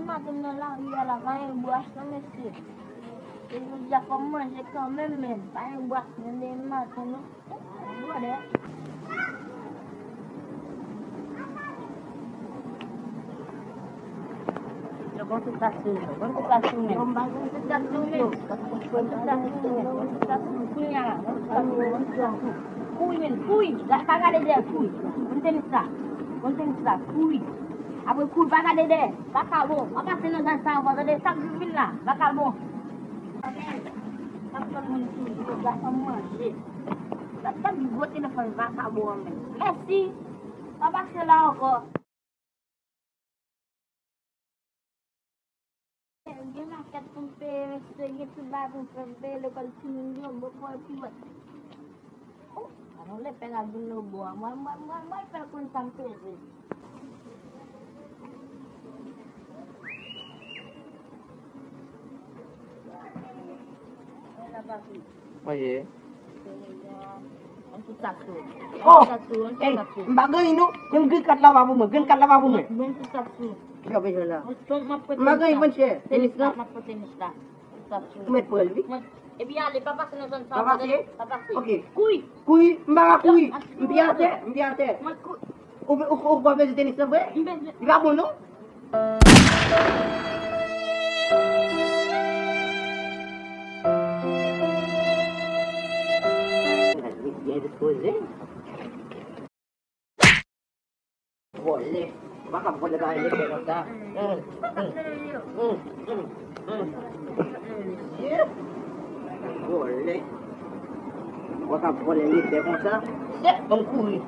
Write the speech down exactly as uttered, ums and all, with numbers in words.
Maten nan lari a la, pa gen bwach non, mesye. E jodi a fò m manje kanmenm, men pa gen bwach nan demen maten non. Brother. Yo, bon, tout sa sou men, bon, tout sa sou men. Bon, tout sa sou men. Bon, tout sa sou men. Bon, tout sa sou men. Kounye a la, bon, tout sa sou men. Bon, tout sa sou men. Kouri, men, kouri. Pa gade dèyè, kouri. Bon, tenis la. Bon, tenis la, kouri. Apre kouri, pa gade dèyè. Vakabon, pa pase nan zòn sa ankò, tande, sa k vin la, vakabon. N ap tann moun toujou, gason manje. N ap tann gwo telefòn vakabon an menm. Mèsi, pa pase la ankò. Gen makèt pou m peye, mesye, gen tout bagay pou m fè, m peye lekòl timoun yo, bon, bon, epi wè. Oh, alò, lè pè la vin nan bò a, mwen, mwen, mwen, mwen fè l konn sa m peze. Mwen la, papi. Mwen ye. Mwen tout sa sou. Oh! Tout sa sou, mwen tout sa sou. M pa gen anyen non. Mwen gen kat la pa pou mwen. Gen kat la pa pou mwen. Mwen tout sa sou. Yo, bezwen la. M pa gen anyen, mwen chè. Tenis la, m ap pran tenis la. Ou mèt pran l, wi. Epi ale, pa pase nan zòn sa. Pa pase? Pa pase. Ok. Kouri. Kouri, m pa ka kouri. M pye atè, m pye atè. Ou, ou, ou pa peze tenis la vre? Li pa bon, non? Byen dispoze. Vòlè. Ou pa ka vòlè bagay lepè konsa. Hum, hum, hum, hum, hum. Mesye. Vòlè. Ou pa ka vòlè lepè konsa. Sèt, ban m kouri.